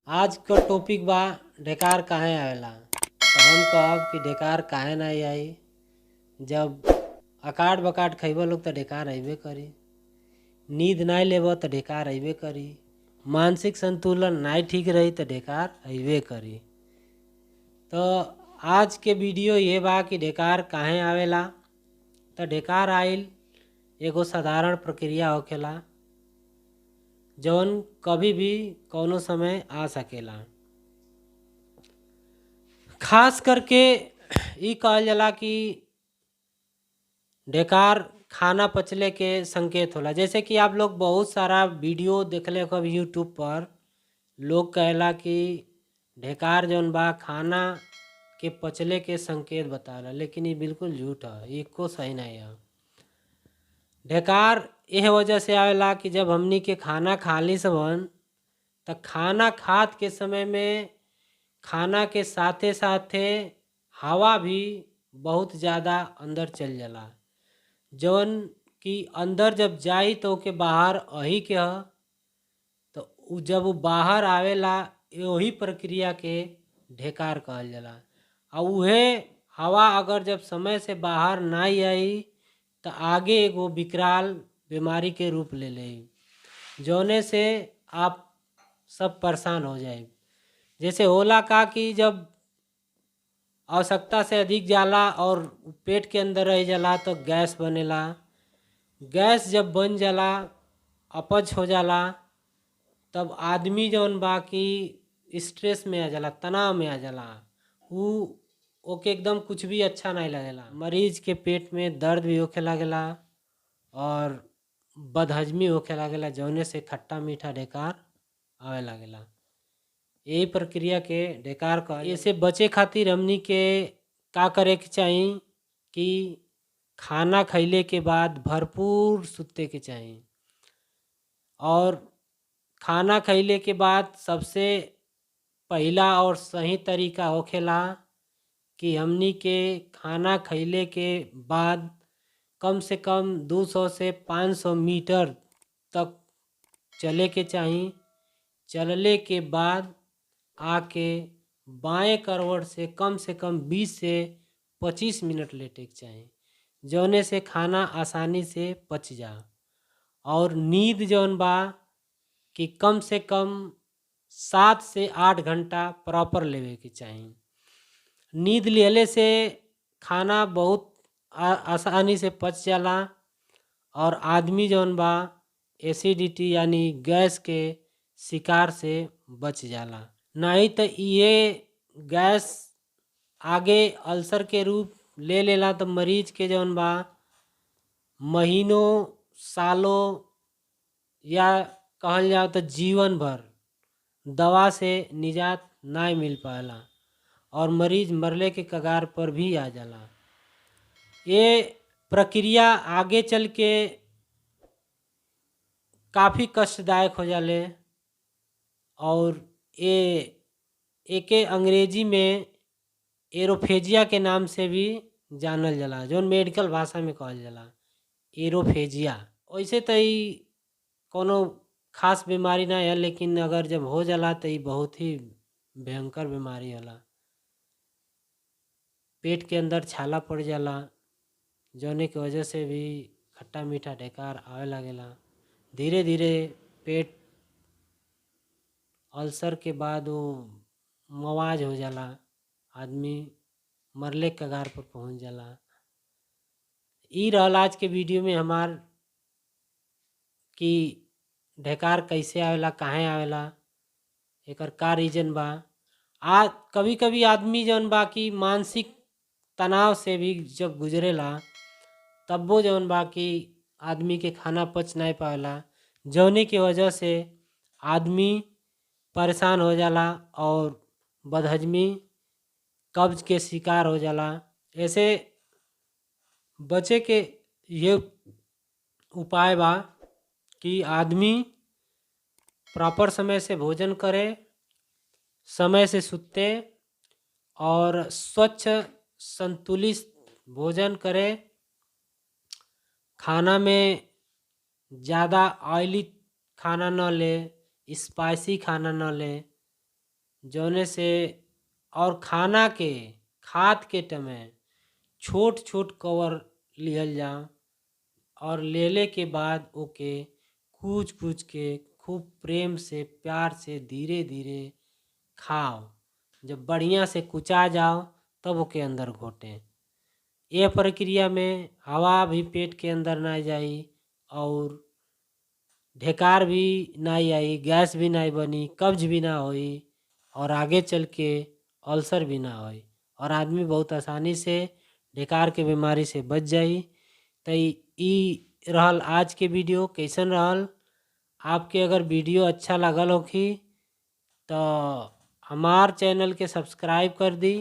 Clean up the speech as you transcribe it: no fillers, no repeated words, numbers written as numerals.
आज का टॉपिक बा ढेकार काहे आवेला। तो हम कहब कि ढेकार काहे ना आई, जब अकाट बकाट खइब लोग तो ढेकार अइबे करी, नींद ना लेब तो ढेकार अइबे करी, मानसिक संतुलन ना ठीक रही तो ढेकार अइबे करी। तो आज के वीडियो ये बा कि ढेकार काहे आवेला। तो ढेकार आइल एगो साधारण प्रक्रिया होखेला जौन कभी भी कौनो समय आ सकेला। खास करके ई कहल जाला कि ढेकार खाना पचले के संकेत होला। जैसे कि आप लोग बहुत सारा वीडियो देखले कभी यूट्यूब पर, लोग कहेला कि ढेकार जौन बा खाना के पचले के संकेत बताला, लेकिन ये बिल्कुल झूठ है, एको सही नहीं है। ढेकार यह वजह से आवेला कि जब हमनी के खाना खा ली सबन तो खाना खात के समय में खाना के साथे साथे हवा भी बहुत ज़्यादा अंदर चल जाला, जौन कि अंदर जब जाई तो ओके बाहर अही के ह, तो जब वो बाहर आवेला वही प्रक्रिया के ढेकार कहल जाला। और उहे हवा अगर जब समय से बाहर ना आई तो आगे एगो विकराल बीमारी के रूप ले ले, जौने से आप सब परेशान हो जाए। जैसे होला का कि जब आवश्यकता से अधिक जाला और पेट के अंदर रह जाला तो गैस बनेला, गैस जब बन जाला अपच हो जाला, तब आदमी जौन बा कि स्ट्रेस में आ जाला, तनाव में आ जाला, ऊ ओके एकदम कुछ भी अच्छा नहीं लगेला। मरीज के पेट में दर्द भी होखे लागेला और बदहजमी होखे लागेला, जौने से खट्टा मीठा ढेकार आवे लागेला। यही प्रक्रिया के ढेकार कह। ऐसे बचे खातिर हमनी के का करे के चाही कि खाना खइले के बाद भरपूर सुते के चाही, और खाना खइले के बाद सबसे पहला और सही तरीका होखेला कि हमनी के खाना खइले के बाद कम से कम 200 से 500 मीटर तक चले के चाही। चलले के बाद आके बाएं करवट से कम 20 से 25 मिनट लेटे के चाही, जौने से खाना आसानी से पच जा। और नींद जौन बा कि कम से कम 7 से 8 घंटा प्रॉपर लेवे के चाही। नींद लेले से खाना बहुत आसानी से पच जाला और आदमी जौन बा एसिडिटी यानी गैस के शिकार से बच जाला। नहीं तो ये गैस आगे अल्सर के रूप ले लेला तो मरीज के जौन बा महीनों सालों या कहल जाओ तो जीवन भर दवा से निजात ना मिल पाला और मरीज मरले के कगार पर भी आ जाला। ये प्रक्रिया आगे चल के काफ़ी कष्टदायक हो जाले और ये एके अंग्रेजी में एरोफेजिया के नाम से भी जानल जाला, जौन मेडिकल भाषा में कहल जाला एरोफेजिया। वैसे तो ई कोनो खास बीमारी ना है, लेकिन अगर जब हो जाला तो ई बहुत ही भयंकर बीमारी होला। पेट के अंदर छाला पड़ जाला, जौने के वजह से भी खट्टा मीठा ढेकार आवे लागेला। धीरे धीरे पेट अल्सर के बाद वो मवाज हो जाला, आदमी मरले के कगार पर पहुंच जाला। ई रहल आज के वीडियो में हमार कि ढेकार कैसे आवेला, काहे आवेला, एकर का रीजन बा। आ कभी कभी आदमी जौन बा कि मानसिक तनाव से भी जब गुजरेला तब वो जौन बा कि आदमी के खाना पच नहीं पावेला, जौने के वजह से आदमी परेशान हो जाला और बदहजमी कब्ज के शिकार हो जाला। ऐसे बचे के ये उपाय बा कि आदमी प्रॉपर समय से भोजन करे, समय से सुते और स्वच्छ संतुलित भोजन करे। खाना में ज़्यादा ऑयली खाना न ले, स्पाइसी खाना न ले। जौने से और खाना के खात के समय छोट छोट कवर लिहल जाओ और लेले के बाद ओके कूच कूच के खूब प्रेम से प्यार से धीरे धीरे खाओ। जब बढ़िया से कुचा जाओ तब ओके अंदर घोटें। यह प्रक्रिया में हवा भी पेट के अंदर ना जाई और ढेकार भी ना आई, गैस भी ना बनी, कब्ज भी ना होई और आगे चल के अल्सर भी ना होई और आदमी बहुत आसानी से ढेकार के बीमारी से बच जाई। तो ई रहल आज के वीडियो। कैसन रहल आपके? अगर वीडियो अच्छा लगल होखी तो हमार चैनल के सब्सक्राइब कर दी।